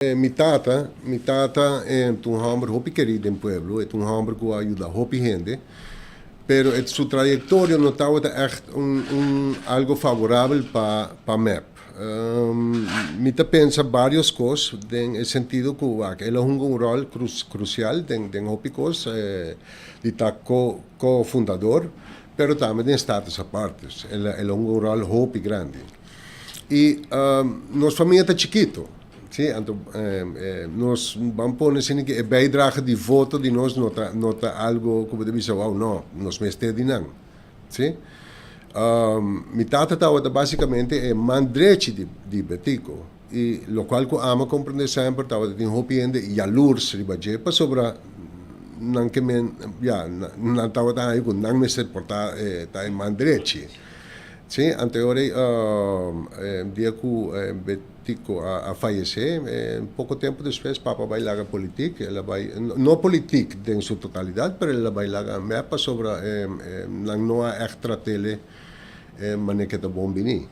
Mi tata, mi tata ta un homber hopi keri den pueblo, ta un homber cu a yuda hopi hende, pero su trayectoria no tabata echt un algo favorabel pa MEP. Mi ta pensa varios cos, den sentido cu el a hunga un rol crucial den hopi cos, di ta co-fundador, pero tambe den Status Aparte. El a hunga un rol hopi grandi. Y nos famia ta chikito. Si, anto, nos ban pone asina cu e bijdrage di voto di nos no ta algo cu bo bisa, "Wow, no, nos mester di nan." Si? Mi tata tabata basicamente e man drechi di Betico. Y lo cual cu ami a comprende semper tabata tin hopi hende jaloers riba dje pasobra nan ke men ja nan tabata ay cu nan mester porta ta e man drechi. Si, anto dia cu Betico a fayece, poco tempo despues papa a bay laga politiek, el a bay, no politiek den su totalidad, pero el a bay laga MEP pasobra nan no a echt trat'e manera cu ta bon bini.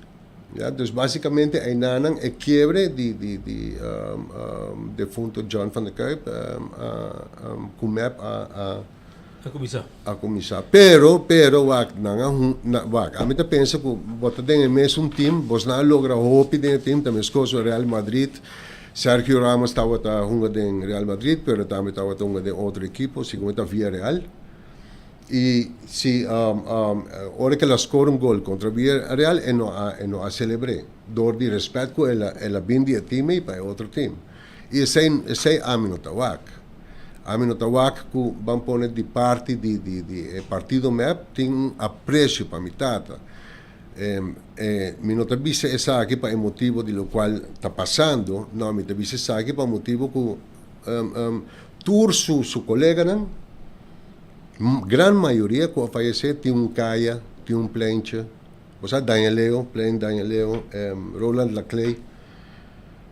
Ja, dus basicamente einan e kiebre di defunto John van der Kuyp cu MEP a A cuminsa. A cuminsa. Pero, wak, nan, na, wak, ami ta pensa cu bo ta den mesun team, bo a logra hopi den team, tambe cos Real Madrid, Sergio Ramos tabata hunga den Real Madrid, pero tambe tabata hunga den otro ekipo, segun ta Villarreal. Y si ora cu el a score un gol contra Villarreal, e no a celebra. Door di respet cu el a bin di team y pa otro team. Y esey ami no ta wak. Ami no ta wak cu ban pone di parti di partido MEP tin un aprecio pa mi tata. Mi no ta bisa esaki pa motibo di locual ta pasando, no, mi ta bisa esaki pa motibo cu tur su coleganan, gran mayoria cu a fayece tin un caya, tin un pleintje. Osea, Daniel Leo, Plein Daniel Leo, Roland Laclay.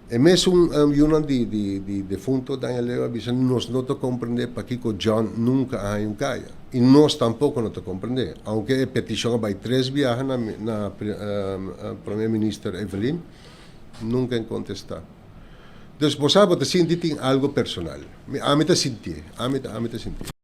E mesun un di defunto Daniel Leo a bisa, "Nos no ta comprende pakico John nunca a un caya." Y nos tampoco no ta comprende. Aunke e peticion a bay tres biaha na Prome Minister Evelyn, nunca a contesta. Dus bo sabi, bo ta sinti tin algo personal. Ami ta sinti, ami ta sinti.